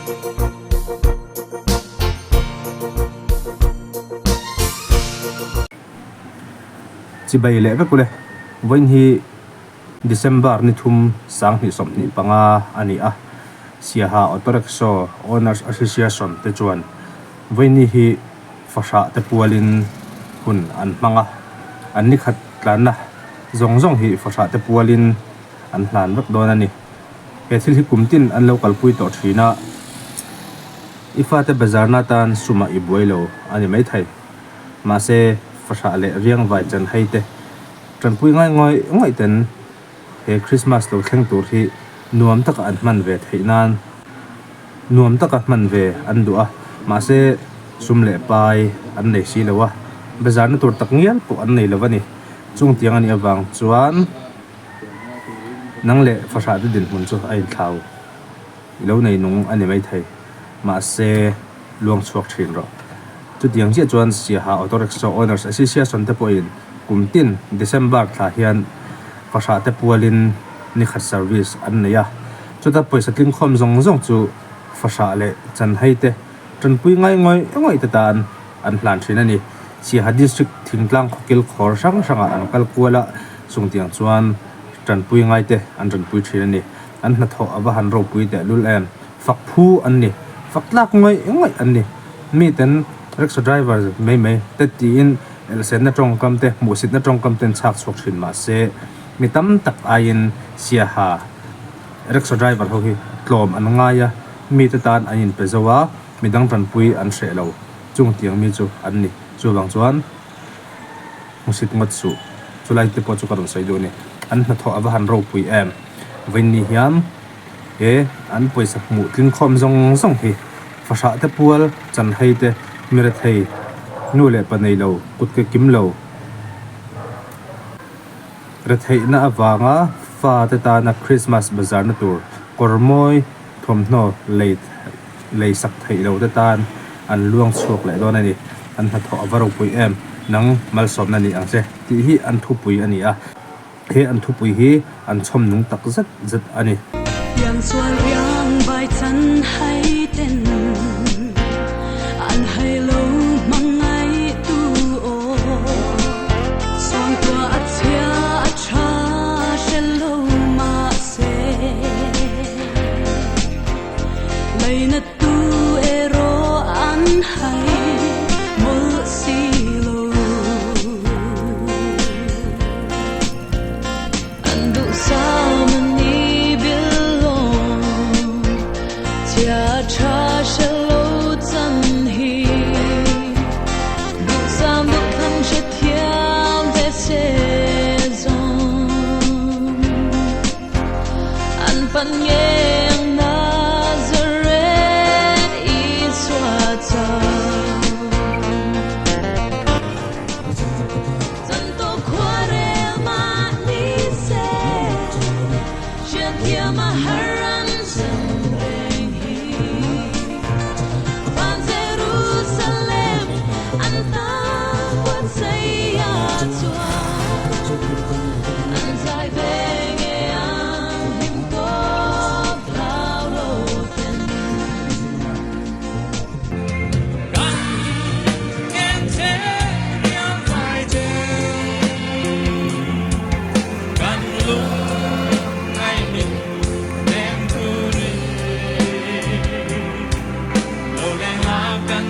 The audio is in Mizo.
Chibai leh vek ule, vawiin hi December ni thum 2025 a ni a, Siaha Auto Rickshaw Owners Association te chuan vawiin hi fahrah te pualin hun an hmang a, an ni khat tlanna zawng zawng hi fahrah te pualin an hlan vek dawn a ni. He thil hi kum tin an lo kalpui tawh thin a, i fate bazarna atan sumah i buai lo a ni maithei. Mahse, fahrah leh riangvai chanhai te tanpui ngai ngawih ngawih ten he Krismas lo thleng tur hi nuam taka an hman ve theih nan nuam taka hman ve an duh a, mahse sum leh pai an nei si lo a, bazarna tur tak ngial pawh an nei lo a ni. Chungtiang a nih avang chuan. Nang leh fahrah te dinhmun chu a inthlau i lo nei nung a ni maithei, mahse luang chhuak thin rawh. Chutiang chiah chuan Siaha Auto Rickshaw Owners Association te pawhin kum tin December thla hian fahrah te pualin ni khat service an nei a, chuta pawisa tlingkhawm zawng zawng chu fahrah leh chanhai te tanpui ngai ngawih ngawih te tan an hlan thin a ni. Siaha District thingtlang khawkil khawr hrang hrangah an kal kual a. Chungtiang chuan tanpui ngaite an tanpui thin a ni. An hnathawh a va han ropui teh lul em. Fak phu an ni. Fak tlak ngawih ngawih an ni. Miten rickshaw driver mai mai te tiin elhsenna tawngkam te, hmuhsitna tawngkam ten chhak chhuak thin mah se, mi tam tak aiin Siaha rickshaw driver ho hi tlawm an ngai a, mite tan an inpe zo a, midang tanpui an hreh lo. Chungtiang mi chu an ni. Chuvang chuan. Hmusit ngawt suh. Chulai te pawh chu ka rawn sawi duh a ni. An hnathawh a va han ropui em. Vawiin hian he an pawisa hmuh tling khawm zawng zawng hi fahrah te pual chanhei te mirethei nu leh pa nei lo kut ke kim lo retheihna avanga fa te tana Christmas bazar na tur kawr mawi thawmhnaw lei lei sak theih lo te tan an luang chhuak leh dawn a ni. An hnathawh a va ropui em? Nang malsawmna ni ang che tih hi an thupui a ni a, he an thupui hi an chhawm nung tak zet zet a ni. Piangsual riang vai chan hai ten an hai lo hmang ngai tu aw Suangtuah a chhia a tha hre lo mahse Leina tu erawh an hai mawlh si lo. An duhsam an ni bil lawng, chia tha hre lo chan hi. Duhsam duhthlam hre thiam ve se zawng. An pan nge ang Nazareth Isua chau. Chanto khuarel mah ni se, hriatthiam a har an sem reng hi. Van Jerusalem an tan buatsaih a chuan. An zai ve nge ang hlim tawp hlau lo ten. Kan ngen che riang vai che, Kan lung ngai min nem turin, Lo leng la kan.